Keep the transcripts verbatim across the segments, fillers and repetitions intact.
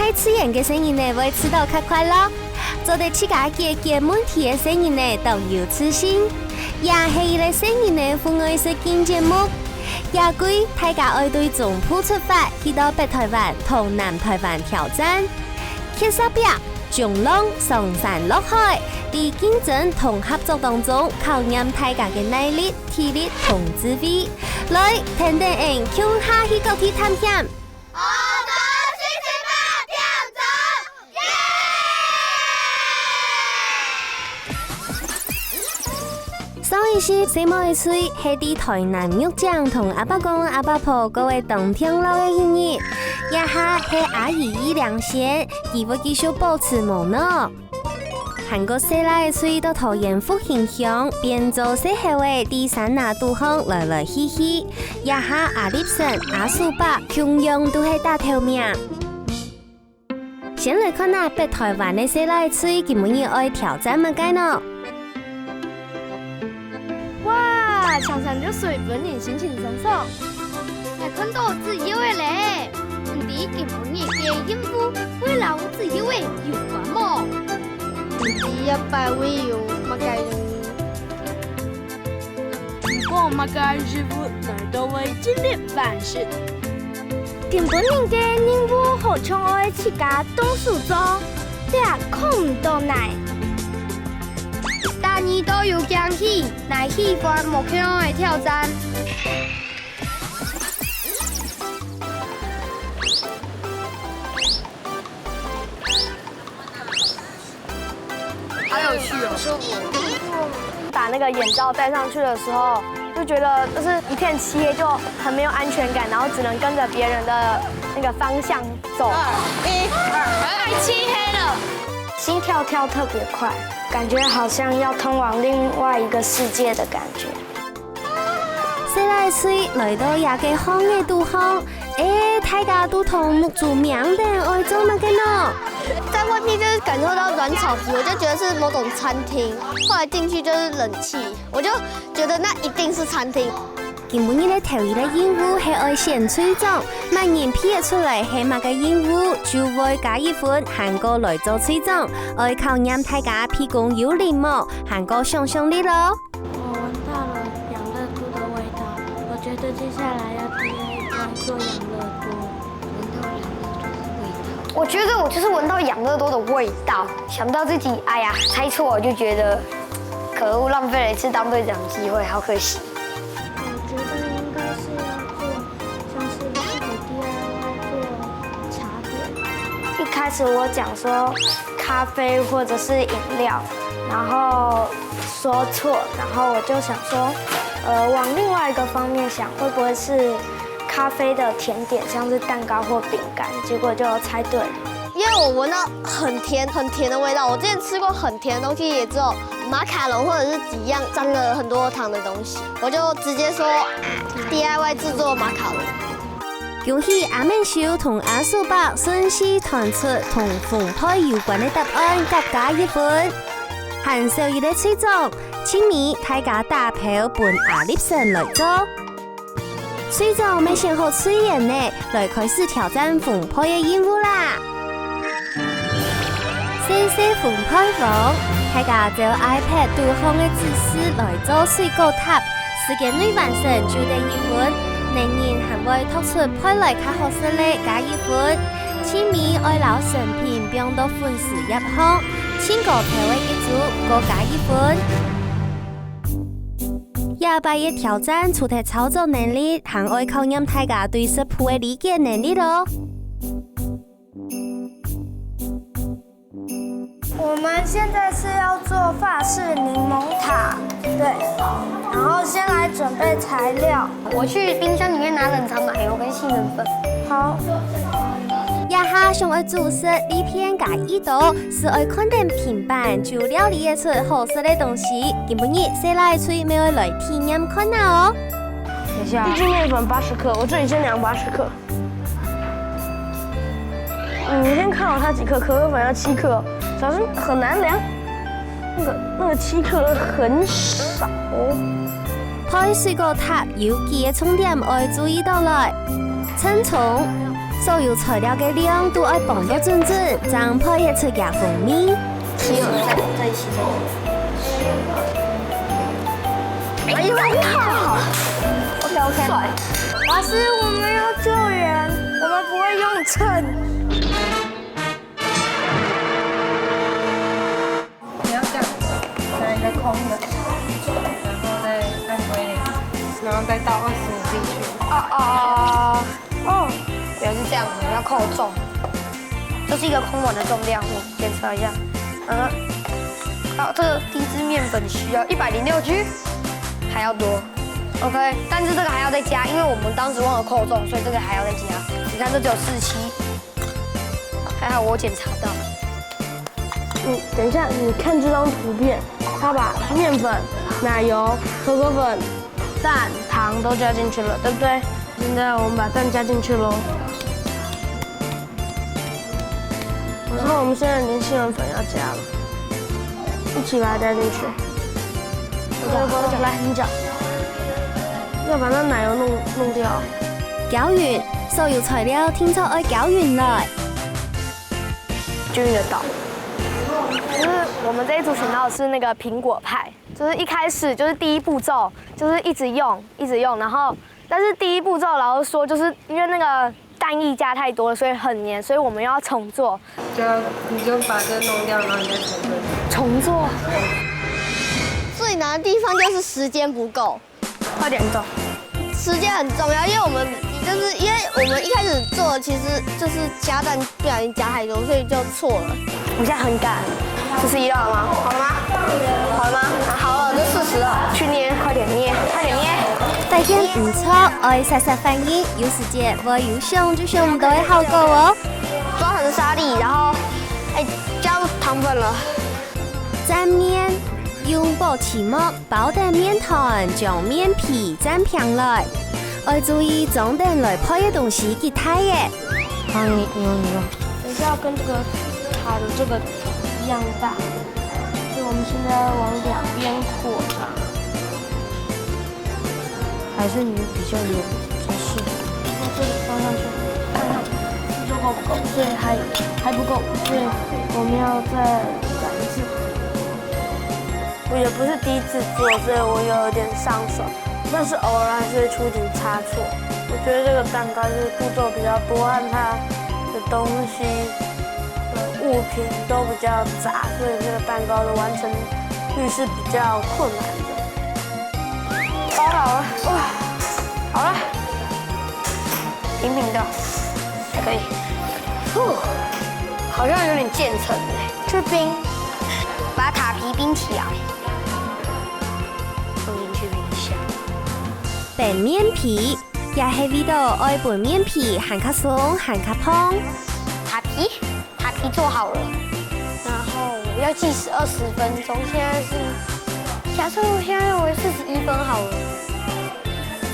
愛自然个細人仔會試著較快樂，做得自家解決問題个細人仔當有自信。也係一個細人仔戶外實境節目。這季大家愛對中部出發，去到北臺灣同南臺灣挑戰。蹶沙壁、衝浪、上山落海，在競爭同合作當中考驗大家个耐力、體力同智慧。來，跈等𠊎共下去各地探險！ 上一集細妹趣係在臺南玉井同阿伯公阿伯婆過个當暢樂个一日，這下係阿姨領先，佢會繼續保持無腦。 還過細賴趣到桃園復興鄉，變做細猴仔在山林肚項來來去去。這下阿立森、阿叔伯共樣都係打頭名。先來看啊，北臺灣个細賴趣今晡日愛挑戰麼个呢？哇，長長个水分人心情真爽。 𠊎看著自由个咧，毋知今晡日个任務會摎自由个有關無？毋知這擺會有麼个任務？如果麼个任務，𠊎都會盡力完成。今晡日个任務好像愛自家動手做，這看毋著哪。逐日都有驚喜，哪喜歡無共樣个挑戰？ 好有趣哦，舒服。把那個眼罩戴上去的時候，就覺得就是一片漆黑，就很沒有安全感，然後只能跟著別人的那個方向走。二一，二，太漆黑了。心跳跳特別快，感覺好像要通往另外一個世界的感覺。 細賴趣來到這個荒野肚項，欸，大家都同目珠明等愛做麼个呢？在外面就是感受到軟草皮，我就覺得是某種餐廳。後來進去就是冷氣，我就覺得那一定是餐廳。今晡日个頭一個任務係愛選隊長，麼人鼻得出來係麼个任務，就會加一分，還過來做隊長，愛考驗大家鼻公有靈無，還過想像力囉。 我聞到了養樂多的味道，我覺得接下來要 D I Y 做養樂多。聞到養樂多的味道。我覺得我就是聞到養樂多的味道，想到自己，哎呀，猜錯，我就覺得可惡，浪費了一次當隊長的機會，好可惜。我覺得應該是要做，像是自己 D I Y 做茶點。一開始我講說咖啡或者是飲料，然後說錯，然後我就想說，呃，往另外一個方面想，會不會是咖啡的甜點，像是蛋糕或餅乾？結果就猜對了。因為我聞到很甜很甜的味道，我之前吃過很甜的東西，也只有馬卡龍或者是幾樣沾了很多糖的東西，我就直接說 D I Y 製作馬卡龍。 恭喜阿明秀同阿叔伯順序傳出同烘焙有關个答案，各加一分。還少一個隊長，盡尾大家打包分阿立森來做。隊長乜選好隊員呢，來開始挑戰烘焙个任務啦！ 細細烘焙王，大家照iPad肚項个指示來做水果塔，時間內完成就得一分，能人還會擇出焙來較好食个加一分。盡尾愛摎成品放到粉絲頁項，盡高票个一組過加一分。這擺个挑戰除忒操作能力，還愛考驗大家對食譜个理解能力囉。 我們現在是要做法式檸檬塔，對，然後先來準備材料。我去冰箱裡面拿冷藏奶油跟杏仁粉。好。這下想愛煮食，利便加一刀，係愛看等平板就料理得出好食个東西。今晡日細賴吹乜愛來體驗看啊哦。等一下。一斤麵粉八十克，我這裡先量八十克。 你先看好它幾克，可可粉要七克哦，小心很難量。那個那個七克很少哦。焙水果塔有幾個重點愛注意到來：稱重、所有材料个量都愛磅到準準，正配得出佢風味。哎呦，好！OK OK。老师，我们要救援，我们不会用秤。你要这样，拿一个空的，然后再按归零，然后再倒二十五进去。哦哦哦哦，原来是这样，你要扣重，这是一个空碗的重量，我检查一下。嗯，好，这个低脂面粉需要一百零六 G，还要多。OK，但是这个还要再加，因为我们当时忘了扣重，所以这个还要再加。你看，这只有四七，还好我有检查到。嗯，等一下，你看这张图片，他把面粉、奶油、可可粉、蛋、糖都加进去了，对不对？现在我们把蛋加进去喽。我说我们现在已经杏仁粉要加了，一起把它加进去。来，你搅，要把那奶油弄弄掉。攪勻，所有材料定著愛攪勻來。均勻的倒。就是我们这一组选到的是那个苹果派，就是一开始就是第一步骤，就是一直用，一直用，然后但是第一步骤老师说，就是因为那个蛋液加太多了，所以很黏，所以我们要重做。就要你就把这弄掉，然后你再重做。重做。最难的地方就是时间不够。快点做。时间很重要，因为我们就是因为我们一开始做，其实就是加蛋不小心加太多，所以就错了。我现在很赶，四十一了吗？好了吗？好了吗？啊，好了，就四十了。去捏，快点捏，快点捏。大家毋錯，愛煞煞反應，有時節會有想就想毋到个效果哦。抓很沙粒，然后，哎，加糖粉了。 蘸面，用保鮮膜包等面團，將面皮蘸平來。愛注意裝等來配个東西幾大个。好，你你用你用。等一下要跟这个塔的这个一样大，所以我们现在要往两边扩张。 还是你比较有知识。从这个方向去看看，这个不够，所以还还不够，所以我们要再来一次。我也不是第一次做，所以我有点上手，但是偶尔还是会出点差错。我觉得这个蛋糕就是步骤比较多，和它的东西的物品都比较杂，所以这个蛋糕的完成率是比较困难的。包好了，哇，好了，平平的，可以。呼，好像有点渐层哎。去冰，把塔皮冰起来，放进去冰箱。冰面皮，也係為到愛分面皮還較鬆、還較膨。塔皮，塔皮做好了，然后我要计时二十分钟，现在是，假设我现在认为四十一分好了，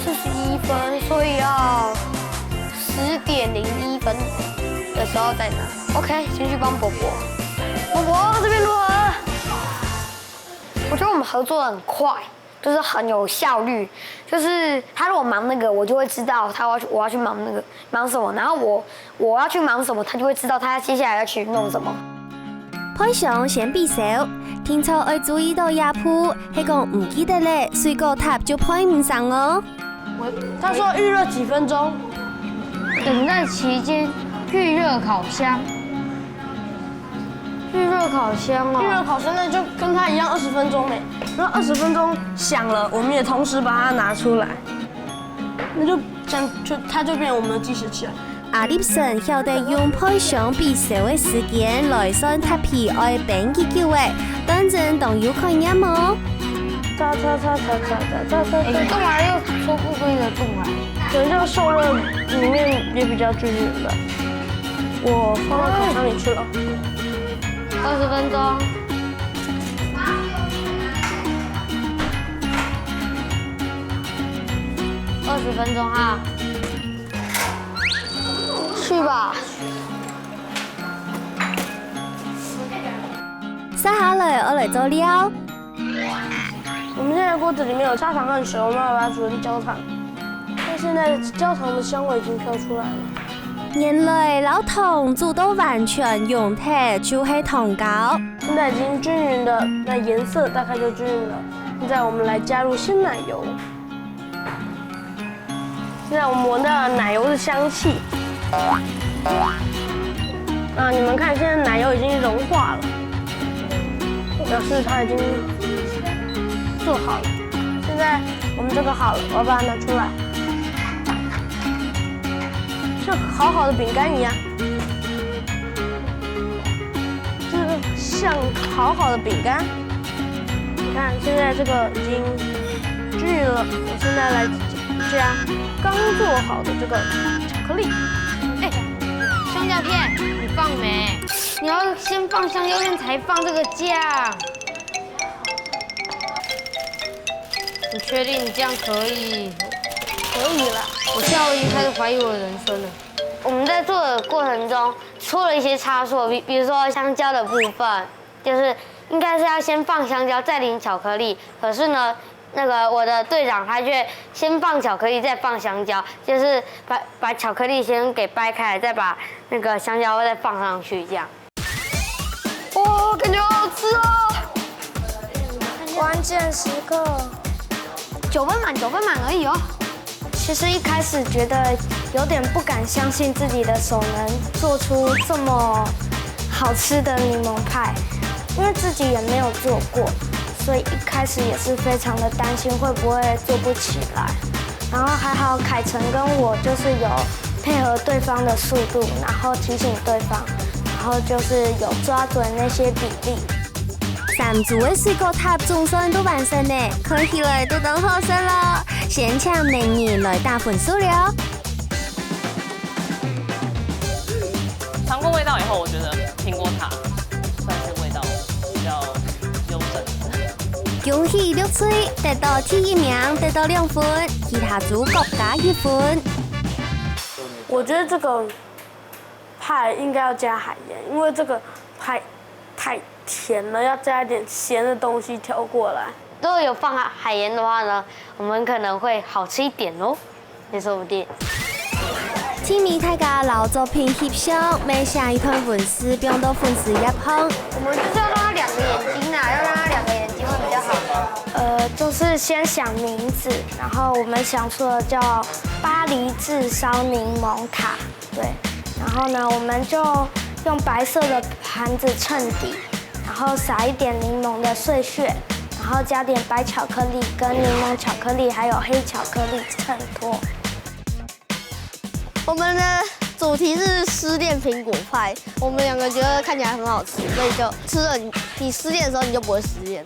四十一分，所以要十点零一分的时候再拿。OK，先去帮伯伯。伯伯，这边如何？我觉得我们合作得很快，就是很有效率。就是他如果忙那个，我就会知道他要去，我要去忙那个，忙什么，然后我我要去忙什么，他就会知道他接下来要去弄什么。配上先比手，定著愛注意到這步，係講毋記得咧，水果塔就配毋上哦。他说预热几分钟？等待期间，预热烤箱。预热烤箱哦。预热烤箱那就跟他一样，二十分钟没。然后二十分钟响了，我们也同时把它拿出来，那就这样就它就变成我们的计时器了。阿立森曉得用配上比手个時間來算塔皮愛冰幾久个，當真當有概念哦。叉叉叉叉叉叉叉叉。哎，你干嘛又抽不规则出来？可能这个受热里面也比较均匀吧。我放到烤箱里去了。二十分钟。二十分钟哈。去吧。接下來，我來做料。我们现在锅子里面有砂糖和水，我们要把它煮成焦糖。但现在焦糖的香味已经飘出来了。原來摎糖煮到完全溶忒就係糖膠。現在已經均勻的，那顏色大概就均勻了。現在我們來加入鮮奶油。現在我們聞到了奶油的香氣。啊，你們看，現在奶油已經融化了，表示它已經做好了。現在我們這個好了，我要把它拿出來。 像烤好的餅乾一樣，就是像烤好的餅乾。你看，現在這個已經均勻了，我現在來加剛做好的這個巧克力。哎，香蕉片，你放沒？你要先放香蕉片才放這個醬。你確定你這樣可以？可以了。我現在已經開始懷疑我的人生了。我们在做的过程中出了一些差错，比比如说香蕉的部分，就是应该是要先放香蕉再淋巧克力，可是呢，那个我的队长他却先放巧克力再放香蕉，就是把把巧克力先给掰开来，再把那个香蕉再放上去这样。哇，感觉好好吃哦！关键时刻，九分满，九分满而已哦。其实一开始觉得有点不敢相信自己的手能做出这么好吃的柠檬派，因为自己也没有做过，所以一开始也是非常的担心会不会做不起来。然后还好凯成跟我就是有配合对方的速度，然后提醒对方，然后就是有抓准那些比例。三組个水果塔總算都完成呢，看起來都當好食咯。先請每人來打分數了。尝过味道以后，我觉得苹果塔算是味道比较优胜。恭喜綠隊得到第一名，得到兩分，其他組各加一分。我觉得这个派应该要加海盐，因为这个派太甜了，要加一点咸的东西调过来。如果有放海盐的话呢，我们可能会好吃一点哦，也说不定。今日大家摎作品翕相，每寫一段文字放到粉絲頁項。我们就是要让他两个眼睛啦，要让他两个眼睛会比较好。呃，就是先想名字，然后我们想出了叫巴黎炙烧柠檬塔，对，然后呢，我们就用白色的盘子衬底，然后撒一点柠檬的碎屑，然后加点白巧克力跟柠檬巧克力，还有黑巧克力衬托。我们的主题是失恋苹果派，我们两个觉得看起来很好吃，所以就吃了你，你失恋的时候你就不会失恋。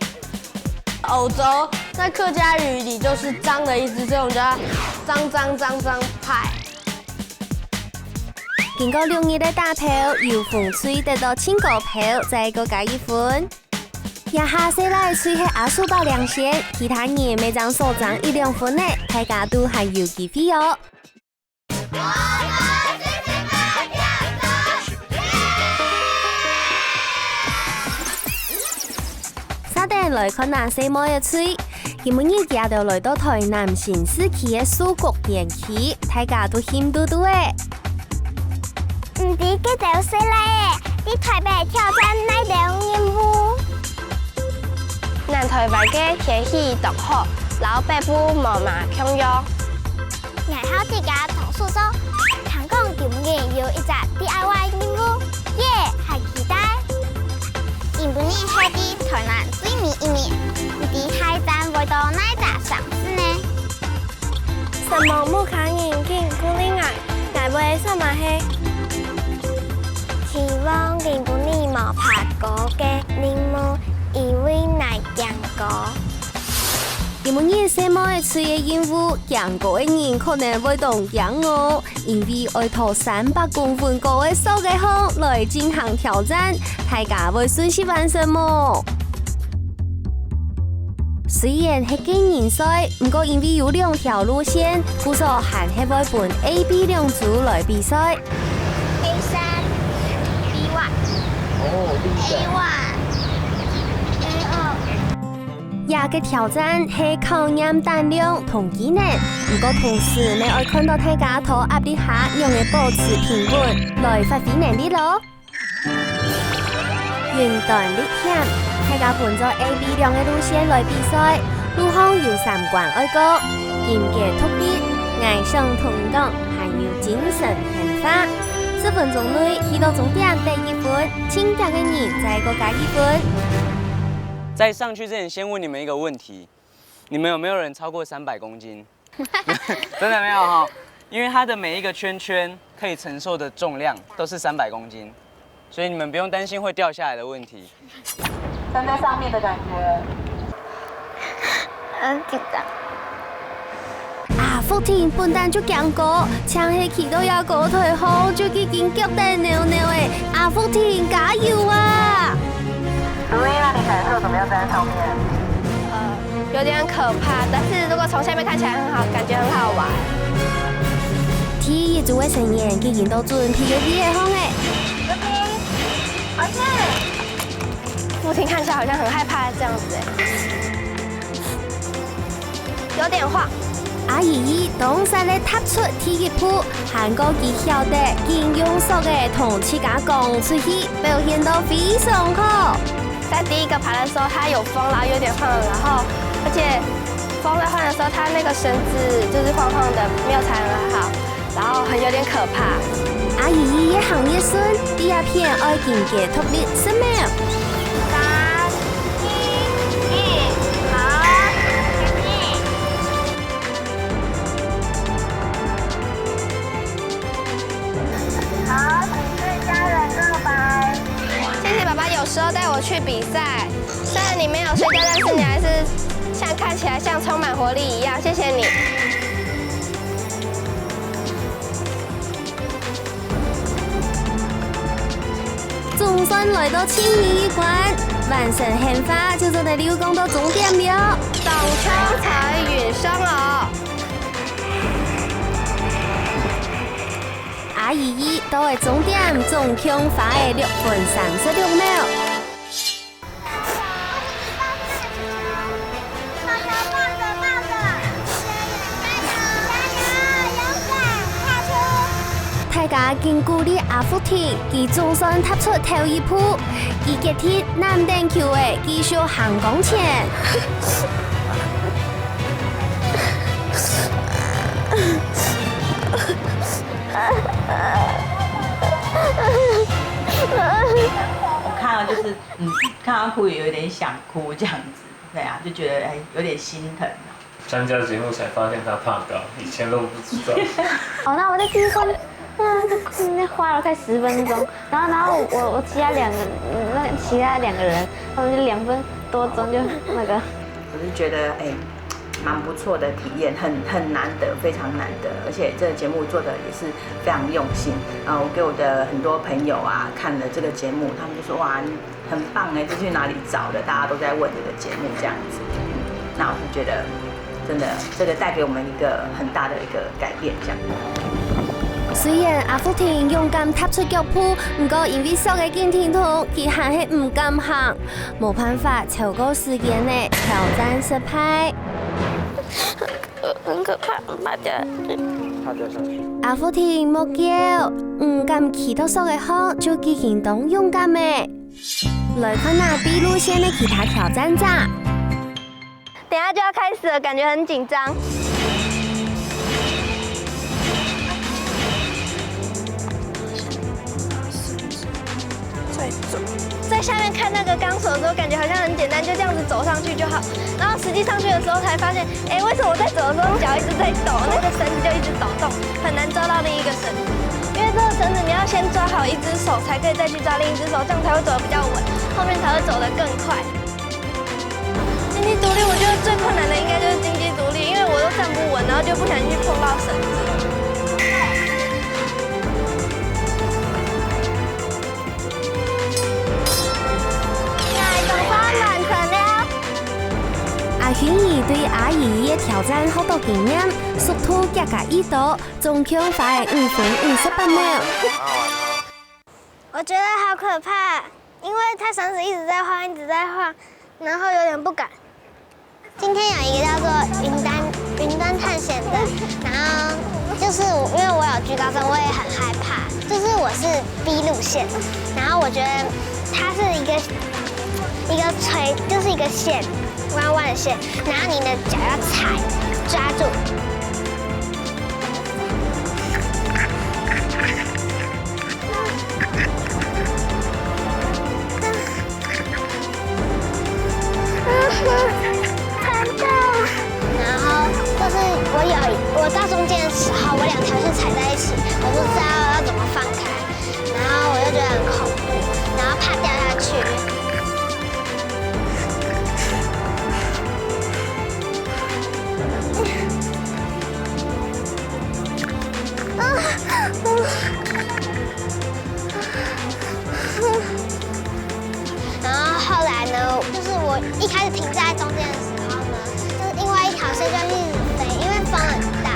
欧洲在客家语里就是张的意思，所以我们叫它张张张张派。经过六日个打投，有红队得到青果票，再个加一分。这下細賴隊係阿叔包領先，其他人乜正所爭一兩分呢，大家都還有機會哦。 續等來看啊細妹个隊，今晡日佢兜來到台南新市區个樹谷園區，大家都興嘟嘟个。毋知該兜細賴仔，在台北挑戰哪兜任務？咱台北个天氣當好，摎北部無麼共樣。 𠊎好自家動手做，聽講今日有一隻D I Y任務，耶，還期待！今晡日係在台南最尾一日，毋知下站會到哪隻城市呢？承蒙屋下人緊鼓勵𠊎，𠊎會選嘛係。希望今晡日無拍鼓个任務，因為𠊎驚高。 今晡日細妹仔隊个任務，驚高个人可能會當驚哦，因為愛拖三百公分高个索仔項來進行挑戰，大家會順序完成無？雖然係計人賽，毋過因為有兩條路線，故所還係會分A、B兩組來比賽。 A三，B one。哦，A one，A二。這个挑戰係考驗膽量同技能，毋過同時也愛看到大家在壓力下仰仔保持平穩，來發揮能力哦。雲端歷險，大家分做A、B兩个路線來比賽，路項有三關愛過：金雞獨立、𠊎想通講，還有精神顯化。十分鐘內去到終點得一分，盡遽个人再過加一分。在上去之前，先问你们一个问题：你们有没有人超过三百公斤？真的没有哈，因为它的每一个圈圈可以承受的重量都是三百公斤，所以你们不用担心会掉下来的问题。站在上面的感觉。很紧张。阿福婷本旦就驚高，淨係企到這高臺項就已經腳底扭扭欸。阿福婷，加油啊！所以那你感受怎么样站在上面？有点可怕，但是如果从下面看起来很好，感觉很好玩。第一組个成員已經到準備个位仔項欸。福婷看起来好像很害怕这样子欸，有点晃。阿姨姨當煞个踏出第一步，還過佢曉得緊用手仔同自家講出去，表現到非常好。在第一个爬的时候，它有风，然后有点晃，然后而且风在晃的时候，它那个绳子就是晃晃的，没有踩很好，然后很有点可怕。阿姨姨越行越順，第二片愛緊个獨立十秒。三、二、一，好，前進。好，请对家人告白。谢谢爸爸有时候带我去比赛，虽然你没有睡觉，但是你还是像看起来像充满活力一样，谢谢你。总算來到盡尾一關，完成顯化就做得溜光到終點了。中槍才殒生哦。阿姨姨到个終點總共花了六分三十六秒。大家緊鼓勵阿福婷，佢總算踏出頭一步，佢決定攬等球仔繼續行向前。我看到就是，嗯，看到哭也有点想哭这样子，对啊，就觉得哎有点心疼啊。参加节目才发现他怕高，以前都不知道。哦，那我在第一关，那那那花了快十分钟，然后然后我我其他两个那其他两个人，他们就两分多钟就那个。我是觉得哎，蛮不错的体验，很很难得，非常难得，而且这个节目做的也是非常用心。然后我给我的很多朋友啊看了这个节目，他们就说哇，你很棒哎，这去哪里找的？大家都在问这个节目这样子，那我就觉得真的这个带给我们一个很大的一个改变，这样。虽然阿福婷勇敢踏出腳步，毋過因為手个緊停動，佢還係毋敢行。無辦法，超過時間了，挑戰失敗。很可怕，很怕掉下去。怕掉下去。阿福婷莫噭，毋敢企到手个項，就已經當勇敢了。來看下B路線个其他挑戰者。等一下就要开始了，感觉很紧张。在下面看那个钢索的时候，感觉好像很简单，就这样子走上去就好。然后实际上去的时候才发现，哎，为什么我在走的时候脚一直在抖，那个绳子就一直抖动，很难抓到另一个绳子。因为这个绳子你要先抓好一只手，才可以再去抓另一只手，这样才会走得比较稳，后面才会走得更快。经济独立，我觉得最困难的应该就是经济独立，因为我都站不稳，然后就不小心去碰到绳子。阿薰姨對阿姨姨个挑戰學到經驗，速度加加一多，總共花了五分五十八秒。我觉得好可怕，因为它绳子一直在晃，一直在晃，然后有点不敢。今天有一个叫做云端云端探险的，然后就是我，因为我有惧高症，我也很害怕。就是我是 B 路线，然后我觉得它是一个一个垂，就是一个线，弯弯的线，然后你的脚要踩抓住。然后就是我有我到中间的时候，我两条线踩在一起，我不知道要怎么放开，然后我就觉得很恐怖，然后怕掉下去。然后后来呢，就是我一开始停在中间的时候呢，就是另外一条线就一直飞，因为风很大。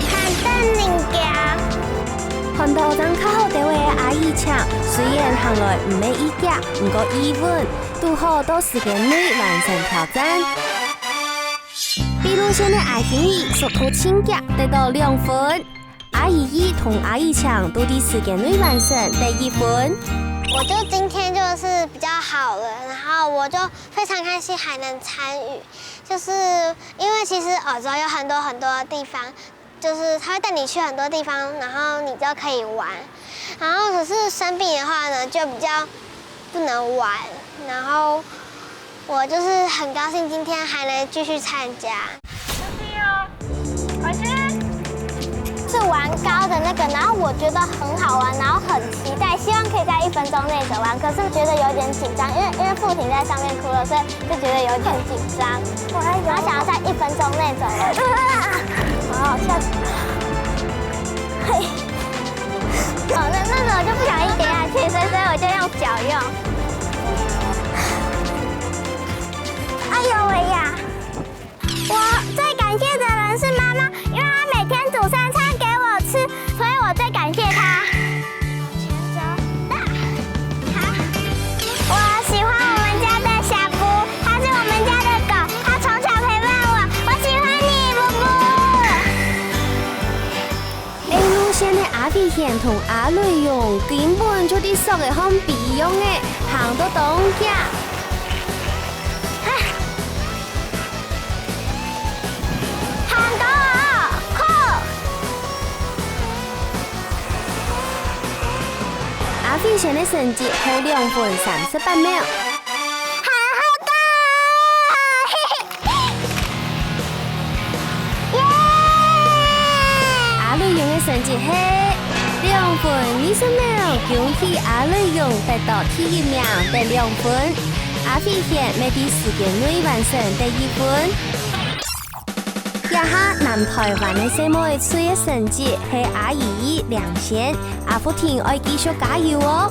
看等人家。看到正較好兜个阿姨請，雖然行來毋係已遽，毋過已穩，堵好到時間內完成挑戰。比如現在阿欣姨速度盡遽，得到兩分。阿姨姨同阿姨請都在時間內完成得一分。我就今天就是比较好了，然后我就非常开心还能参与，就是因为其实澳洲有很多很多地方，就是他会带你去很多地方，然后你就可以玩。然后可是生病的话呢，就比较不能玩。然后我就是很高兴今天还能继续参加。是玩高的那个，然后我觉得很好玩，然后很期待，希望可以在一分钟内走完，可是觉得有点紧张，因为因为父亲在上面哭了，所以就觉得有点紧张。我还想要在一分钟内走完，好好笑。嘿，哦，那那种就不小心跌下去，所以所以我就用脚用。哎呦喂呀！我最感谢的人是妈妈，因为她每天煮三餐给我吃，所以我最感谢她。我喜欢我们家的小布，它是我们家的狗，它从小陪伴我。我喜欢你，布布。A路线个阿飛仙同阿雷勇根本就在索个項飛樣个，行到當遽。行到啊，酷！阿飛仙个成績係兩分三十八秒。行好到啊！ 耶！阿雷勇个成績係兩分二十秒，恭喜阿雷勇得到第一名，得兩分。阿飛仙乜在時間內完成得一分。這下南臺灣个細妹仔个成績係阿姨領先，阿福亭愛繼續加油哦！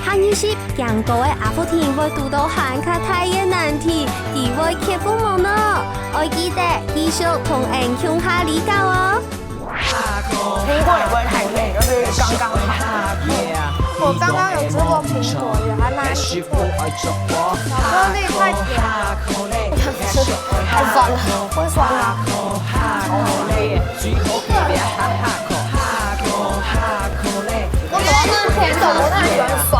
下二十，贏過个阿福亭會堵到還較大个難題，佢會克服無呢？愛記得繼續同𠊎共下哩搞哦！蘋果也不會太甜，就是剛剛好。我剛剛有吃過蘋果，也還蠻不錯的，巧克力太甜了，太酸了，不会酸啊。 我主要是甜筒，我太喜欢酸，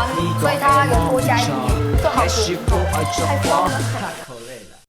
所以它有多加一点，就好吃。太酸了。